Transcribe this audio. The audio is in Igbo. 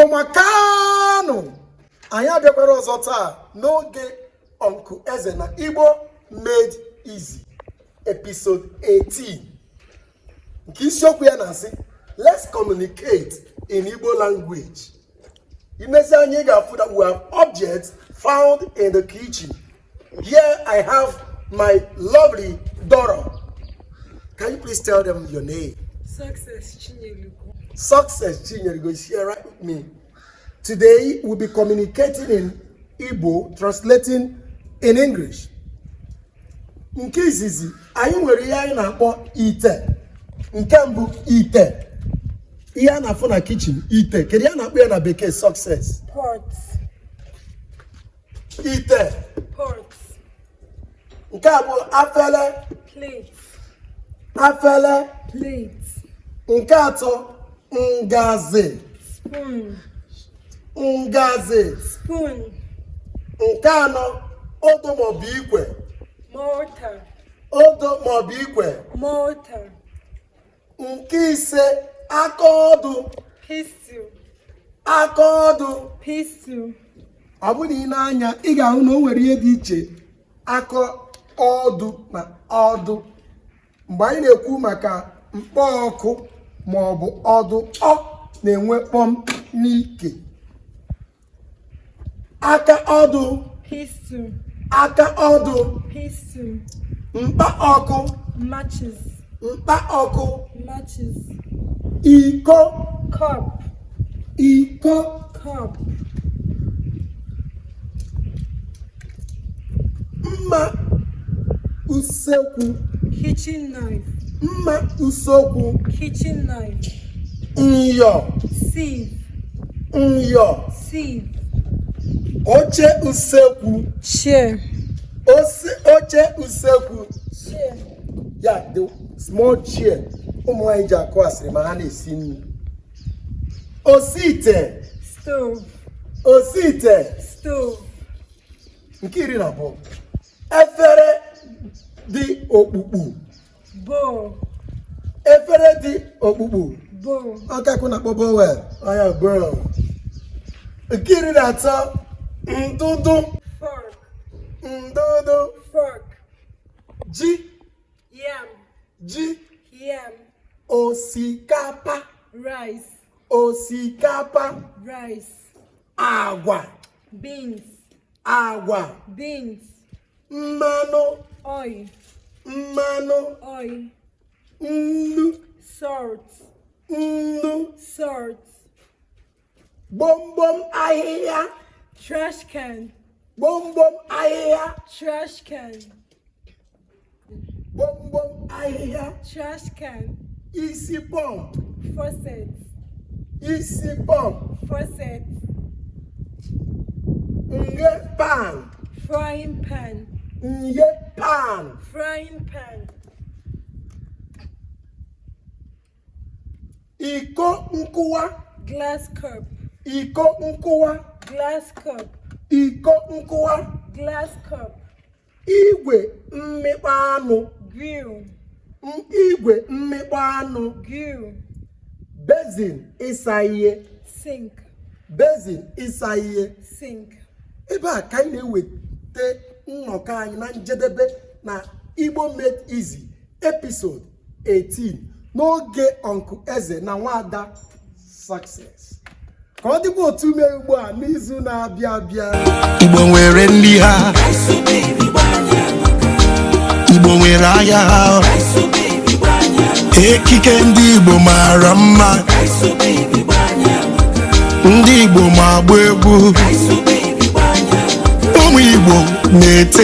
Igbo makanụ! Anyị abịakwara ọzọ taa n'oge Uncle Eze na Igbo Made Easy, episode 18, nke isiokwu ya na-asị, "Let's communicate in Igbo language." I nezie anya, ị ga-afụ that we have objects found in the kitchen. Here I have my lovely daughter. Can you please tell them your name? Success Chinyelugo. Success Chinyelugo is here right with me. Today we'll be communicating in Igbo, translating in English. Nke izizi, anyị nwere ihe anyị na-akpọ ite. Nke mbụ, ite. Ihe a na-afụ na kitchen, ite. Kedu ihe a na-akpọ ya na bekee, Success? Pot. Ite. Pot. Nke abụọ, afele. Plate. Afele. Plate. Nke atọ, ngazi. Spoon. Ngazi. Spoon. Nke anọ, odo maọbụ ikwe. Mortar. Odo maọbụ ikwe. Mortar. Nke ise, aka ọdụ. Pestle. Aka ọdụ. Pestle. Ọ bụrụ na i nee anya, ị ga-ahụ na o nwere ihe dị iche aka ọdụ na ọdụ. Mgbe anyị na-ekwu maka mkpọ ọkụ ma ọ bụ ọdụ, ọ na-enwe kpọm n'ike. Aka ọdụ. Pestle. Aka ọdụ. Pestle. Mkpa ọkụ. Matches. Mkpa ọkụ. Matches. Iko. Cup. Iko. Cup. Mma usekwu. Kitchen knife. Mma usekwu. Kitchen knife. Nyọ. Sieve. Nyọ. Sieve. Oche usekwu. Chair. Oche usekwu. Chair. Ya, the small chair ụmụ nwaanyị ji akụ asịrị ma ha na-esi nri. Osi ite. Stove. Osi ite. Stove. Nke 12, efere dị okpukpu. Bowl. Efere dị okpukpu. Bowl. Ọkakụ na-akpọ bowl, ọya bowl. Nke 13, ndụdụ. Fork. Ndụdụ. Fork. Ji. Yam. Ji. Yam. Osikapa. Rice. Osikapa. Rice. Agwa. Beans. Agwa. Beans. Mmanụ. Oil. Mmanụ. Oil. Nnu. Salt. Nnu. Salt. Gbomgbom ahịhịa. Trash can. Gbomgbom ahịhịa. Trash can. Gbomgbom ahịhịa. Trash can. Isi pọmpụ. Faucet. Isi pọmpụ. Faucet. Nye pan. Frying pan. Nye pan. Frying pan. Iko nkụwa. Glass cup. Iko nkụwa. Glass cup. Iko nkụwa. Glass cup. Igwe mmịkpọ anụ. Grill. Igwe mmịkpọ anụ. Grill. Basin ịsa ihe. Sink. Basin ịsa ihe. Sink. Ebe a ka anyị na-eweta nnọkọ anyị na njedebe na Igbo Made Easy episode 18 n'oge Uncle Eze na Nwada Success. Ka ọ dịkwa otu mee ugbu a n'izu na-abịa abịa. Igbo nwere nri ha, Igbo nwere ahịa ha, ekike ndị Igbo mara mma, ndị Igbo ma agba egwu, ụmụ Igbo na-ete.